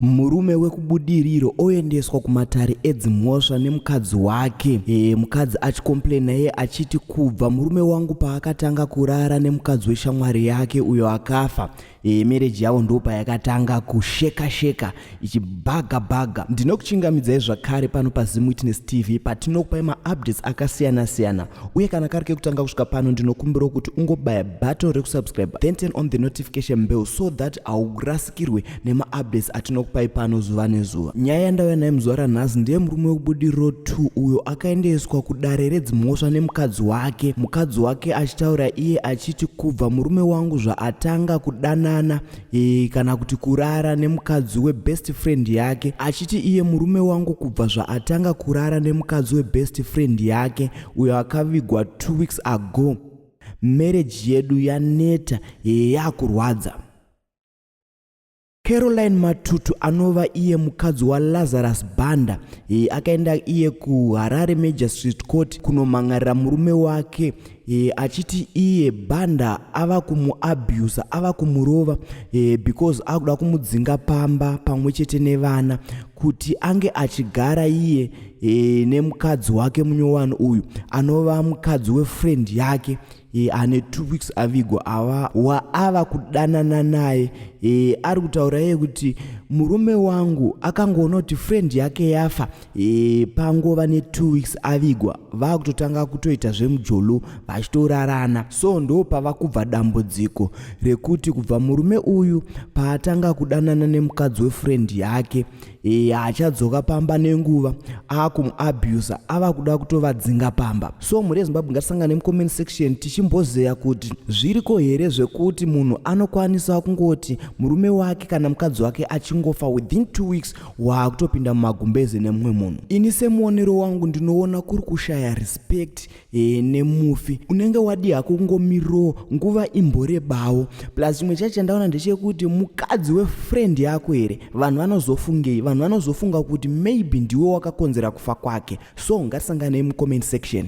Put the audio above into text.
Murume wekuBudiriro oendeswa kumatare edzimhosva nemukadzi wake. Mukadzi achicomplaina iye achiti kubva murume wangu paakatanga kurara nemukadzi weshamwari yake uyo akafa, marriage yavo ndo payakatanga kusheka sheka ichibhaga bhaga. Ndinokuchingamidzai zvakare pano paZim Witness TV patinokupai maupdates akasiyana siyana, uye kana kari kekutanga kusvika pano, ndinokumbirawo kuti ungobaya button rekusubscribe, then turn on the notification bell so that haurasikirwe nemaupdates atinokupai pano zuva nezuva. Nyaya yandauya naye muzuva ranhasi ndeyemurume wekuBudiriro 2 uyo akaendeswa kudare redzimhosva nemukadzi wake, mukadzi wake achitaura iye achiti kubva murume wangu zvaatanga kudanana kana kuti kurara nemukadzi webest friend yake, achiti iye murume wangu kubva zvaatanga kurara nemukadzi webest friend yake uyo akavigwa 2 weeks ago, marriage yedu yaneta, yakurwadza. Caroline Matutu anova iye mukadzi waLazarus Banda akaenda iye kuHarare Magistrate Court kunomhan'arira murume wake achiti iye Banda ava kumuabusa, ava kumurova because akuda kumudzinga pamba pamwe chete nevana kuti ange achigara iye nemukadzi wake munyowani uyu anova mukadzi wefriend yake ane 2 weeks avigwa, ava waava kudanana naye. Ari kutaura iye kuti murume wangu akangoona kuti friend yake yafa pangova ne2 weeks avigwa, vaakutotanga kutoita zvemujolo vachitorarana. So ndo pava kubva dambudziko rekuti kubva murume uyu paatanga kudanana nemukadzi wefriend yake, haachadzoka pamba nenguva, aakumuabusa, ava kuda kutovadzinga pamba. So mhuri yeZimbabwe, ngatisangane mucomment section tichimbozeya kuti zviriko here zvekuti munhu anokwanisa kungoti murume wake kana mukadzi wake achingofa, within 2 weeks waakutopinda mumagumbeze nemumwe munhu. Ini semuonero wangu ndinoona kuri kushaya respect nemufi. Unenge wadi hako kungomirirawo nguva imborebawo. Plus chimwe chacho chandaona ndechekuti mukadzi wefriend yako here, vanhu vanozofungei? Vanhu vanozofunga kuti maybe ndiwe wakakonzera kufa kwake. So ngatisanganei mucomment section.